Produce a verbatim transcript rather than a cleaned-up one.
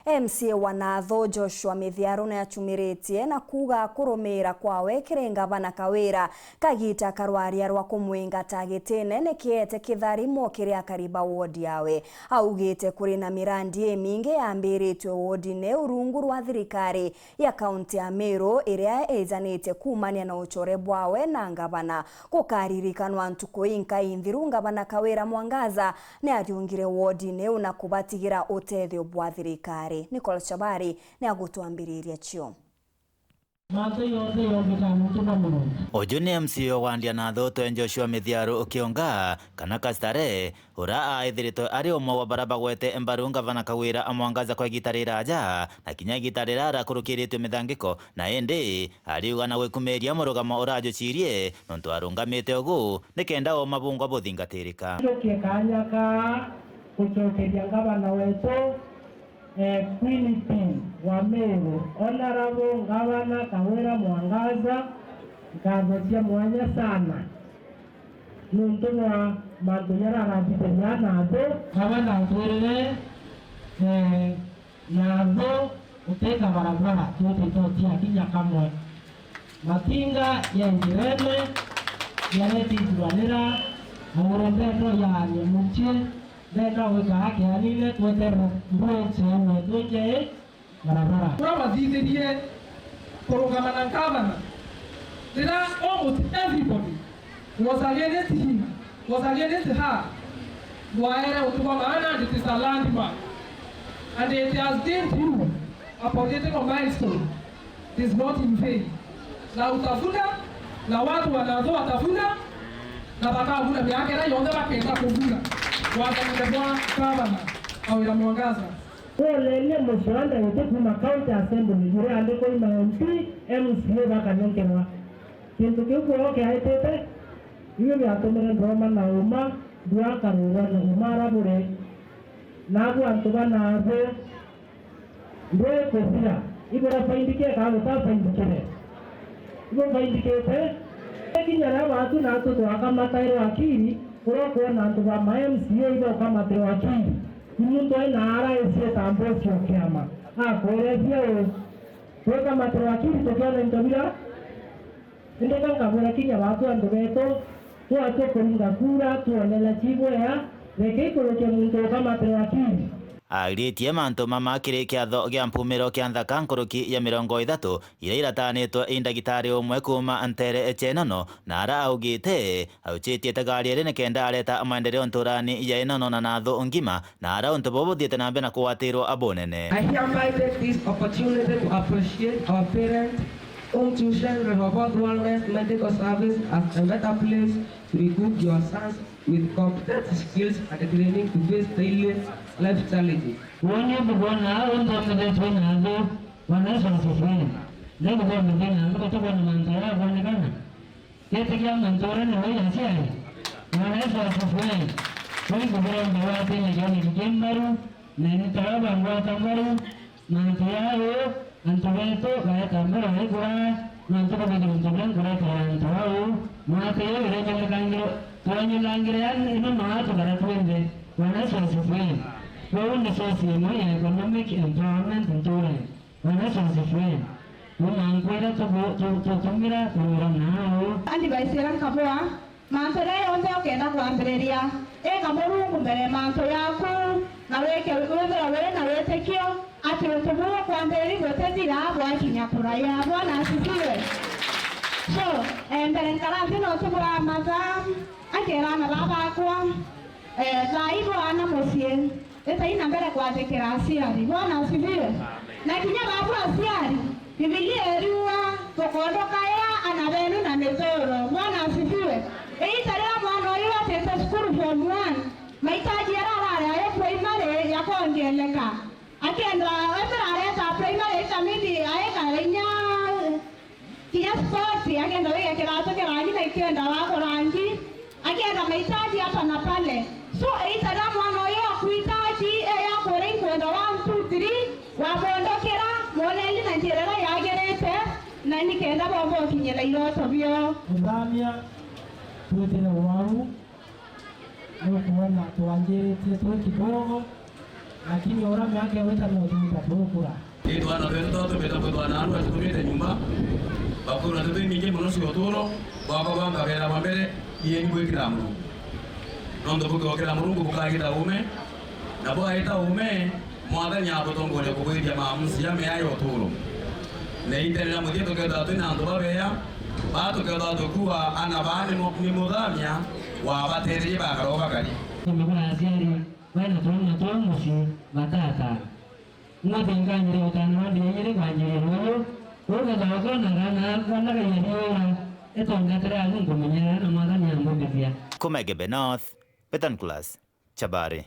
M C A wa Nathu Joshua Mithiaru niachumiritie na kuuga kurumiira kwawe kiri ngavana Kawira kagiita karwaria rwa kumwingata gitine nikiete kitharimo kiri akari ba wodi yawe. Augite kuri na mirandi imingi yambiritwe wodine iu rungu rwa thirikari ya kaunti ya Meru iria ijanitie kuumania na uchore bwawe na ngavana. Gukaririkanwa ntuku inkai nthiru, ngavana Kawira Mwangaza niariungire wodine iu na kubatigira utethio bwa thirikari. Nicholas Chabari niagutwambiriria cio. Mantu jonthe jombika muntu na Murungu. Uju ni M C A wa Ndia Nathu twe Joshua Mithiaru ukionga kana Kastare, uria aithiritwe ari umwe wa baria bagwete mbaru ngavana Kawira Mwangaza kwa igita riraja, na kinya igita riria arakurukiritwe mithangiko, na indi ariuga na gwikumiria murugamo urajucirie nontu arungamite ugu nikenda uuma bungwa buthingatirika. Njukie kanya kaa gucokeria ngavana wetu, eh, Queen P wa Meru, Honorable Ngavana Kawira Mwangaza, nkatho cia mwanya sana nuntu bwa mantu jaria arathithirie Nathu. Ngavana atwirire, eh, Nathu guti kabarabara tuti tutia kinya kamwe. Matinga ya njirene, jaretithuranira, maguru ndeto ya nyamu cie, ndeka gwikara kianine, tweterera mbura icewe, twinjee barabara. Uria wathithirie kurugama na ngavana, riria almost everybody was against him, was against her. Ndwaere utuga maana, and it is a landmark. And it has gained you a political milestone. It is not in vain. Na utavuna, na watu wa Nathu watavuna, na bakavuna miaka iria yonthe bakenda kuvuna. Wathanire bwa Gavana Kawira Mwangaza. Kuoneria muswada itu kuuma County Assembly juria andikwa i ma M P, M C A bakanenkerwa. Kintu kiu kwoo kiaitite, iu biatumire ndoma na uma, ndua karurwa na uma arabure. Nabu antu ba Nathu, ndui kuthira, ibura faindike kana gutafaindikire? Ibu faindikite? Kinya ria watu natu twakamatairwa akiri, kuria ukwona antu ba ma M C A ibo ukamatirwa akiri. Ni muntu ai na ara icieta mbosi o kiama. Akwirethia u, twikamatirwa akiri tukiona into bira. Indi ka nkabwira kinya baatu antu beetu, twatue kuringa kura, twonela cibwea, reke ikurukia muntu ukamatirwa akiri. Aaritie mantu mama kiri kiatho gia mpumiro kia nthaka nkuruki ya mirongo ithatu, iria iratanitwe i ndagitari umwe kuuma nteere cia Inono, na ara augite auchitie tagari iri nikenda areta maendeleo nturani ya Inono na Nathu ngima, na ara untu buu buthiite na mbere na kugwatirwa bunene. I hereby take this opportunity to appreciate our parents whom chosen Rehoboth Wellness Medical Service as a better place to equip your sons with competent skills and training to face daily life challenges. Woni bukwona au nthomithitue Nathu, Bwana Yesu asifiwe. Ndikuthomithia Nathu, tukwona mantu jaa kwonekana. Gitikia mantu uria ni wai aciari. Bwana Yesu asifiwe. Kwi ngugira mbawatinyagia na kiki mbaru, na ni tara bangwata mbaru, mantu jaa uu, antu beetu baeta mbere baikura, nontu bukwithirwa into biria nkuretera antu au, mwaka uu iranyolekangire, twanyolangire yani ino maa tukara twinthe. Bwana Yesu asifiwe. Kwou ni source imwe ya economic empowerment ntuurene. Bwana Yesu asifiwe. Uma nkwira tubu-, tu-, tutumira kuwira nao. Advice iria nkaboa, mantu jaria jonthe ukenda kwambiriria, ika Murungu mbere ya mantu jaku, na wike, withirwe wiri na witikio ati untu buu ukwambiriria gutithira bwakinya kuraya. Bwana asifiwe. So, eh, mbere nkara nthi na utumura mathaa, akera ana baa bakwa, eh, thaai bwana mucii. Itai na mbere kwathikira aciari. Bwana asifiwe. Amen. Na kinya babu aciari, Bibilia iriuga, tukondokaya ana benu na mithuro. Bwana asifiwe. Iita riria mwana uyu atite cukuru form one, mahitaji jaria arari ayo primary jakongeleka. Akenda, ethira areta primary, itamidi aika inya kinya sport, akenda wiga kiratu kia rangi na ikenda wako rangi, akenda mahitaji hapa na pale. So, iita riria mwana uyu akuhitaji, eya kwira inkwenda one, two, three, wamwondokera, mwoneni na njira iria yagirite, na nikenda bomba ukinyira iroto bio. Uthamia twitire wau, nukwona twanjiritie twi kidogo, Lakini ura miaka igwita no tuita tukura. Ni twana twetu twa tubita kwithwa na andu atutumite nyumba, bakwirwa ndeto inyingi mono cia uturo, bwakwa bwa nkabera bwa mbere, ieni bwikira Murungu. Nontu bukigokira Murungu bukaita uume, na bwaita uume, Mwathani abutongoria kubwithia maamusi jamea ya uturo. Na itere na muthia tukethirwa twi na antu babeya, baa tukethirwa tukua ana baa ni mu-, ni muthamia wabatetherie bakara o bakari. Nyuma bwa aciari, baina twana twa mucii batata. Ng'othi nkanyiria utana wa ndia igiri kwanjiria rwoyo, ukethirwa ukona kana kana gaiyariura, itongatire agu nkumenyerera na Mwathani ambumithia. Kuma Igembe North, Betan Class, Chabari.